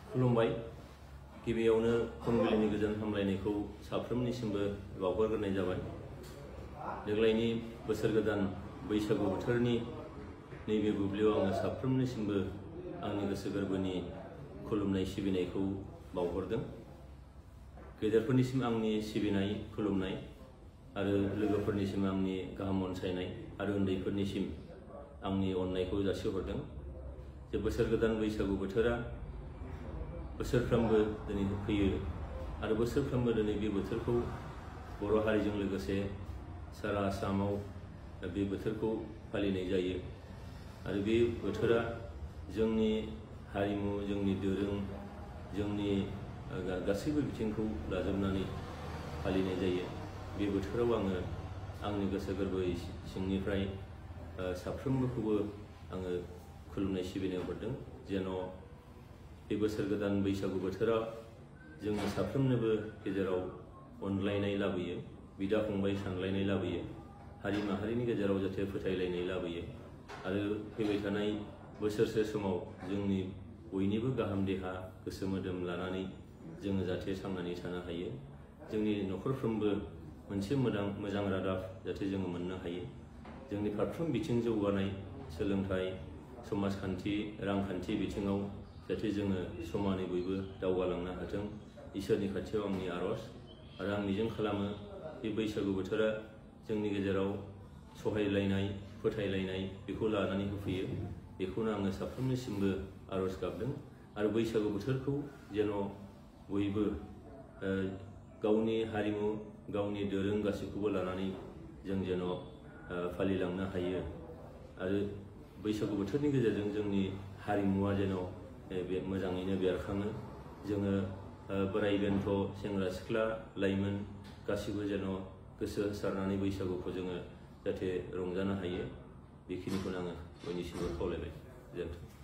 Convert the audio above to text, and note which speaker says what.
Speaker 1: खुलुमबाय। गिबियावनो फुंबिलिनि गोजोन हामलायनायखौ साफ्रोमनिसिमबो बावहरग्रोनाय जाबाय। देग्लायनि बोसोर गोदान बैसागु बोथोरनि नैबे बुब्लियाव आङो साफ्रोमनिसिमबो आंनि गोसो गोरबोनि खुलुमनाय सिबिनायखौ बावहरदों। गेदेरफोरनिसिम आंनि सिबिनाय खुलुमनाय आरो लोगोफोरनिसिम आंनि गाहाम अनसायनाय आरो उन्दैफोरनिसिम आंनि अननायखौ जासिहरदों। जे बोसोर गोदान बैसागु बोथोरा बोसोरफ्रोमबो दिनै फैयो आरो बोसोरफ्रोमबो दिनै बे बोथोरखौ बर' हारिजों लोगोसे सारा आसामाव बे बोथोरखौ फालिनाय जायो आरो बे बोथोरा जोंनि हारिमु, जोंनि दोरों, जोंनि गासैबो बिथिंखौ लाजोबनानै फालिनाय जायो। बे बोथोराव आङो आंनि गोसो गोरबो सिंनिफ्राय साफ्रोमबोखौबो आङो खुलुमनाय सिबिनाय हरदों। जेन' बे बोसोर गोदान बैसागु बोथोरा जोंनि साफ्रोमनोबो गेजेराव अनलायनाय लाबोयो, बिदा फंबाय सानलायनाय लाबोयो, हारि माहारिनि गेजेराव जाहाथे फोथायलायनाय लाबोयो आरो फैबाय थानाय बोसोरसे समाव जोंनि बयनिबो गाहाम देहा गोसो मोदोम लानानै जोङो जाहाथे थांनानै थानो हायो। जोंनि न'खरफ्रोमबो मोनसे मोजां रादाब जाहाथे जोङो मोननो हायो। जोंनि फारफ्रोम बिथिं जौगानाय, सोलोंथाइ, समाजखान्थि, रांखान्थि बिथिङाव जाहाथे जोङो समानै बयबो दावगालांनो हाथों। इसोरनि खाथियाव आंनि आर'ज आरो आं मिजिं खालामो बे बैसागु बोथोरा जोंनि गेजेराव सहायलायनाय, फोथायलायनाय बेखौ लानानै होफैयो। बेखौनो आङो साफ्रोमनिसिमबो आर'ज गाबदों आरो बैसागु बोथोरखौ जेन' बयबो गावनि हारिमु, गावनि दोरों गासैखौबो लानानै जों जेन' फालिलांनो हायो आरो बैसागु बोथोरनि गेजेरजों जोंनि हारिमुवा जेन' बे मोजाङैनो बेरखाङो। जोङो बोराय बेन्थ', सेंग्रा सिख्ला, लाइमोन गासिबो जेन' गोसो होसारनानै बैसागुखौ जोङो जाहाथे रंजानो हायो। बेखिनिखौनो आङो बयनिसिमबो खावलायबाय। गोजोन्थों।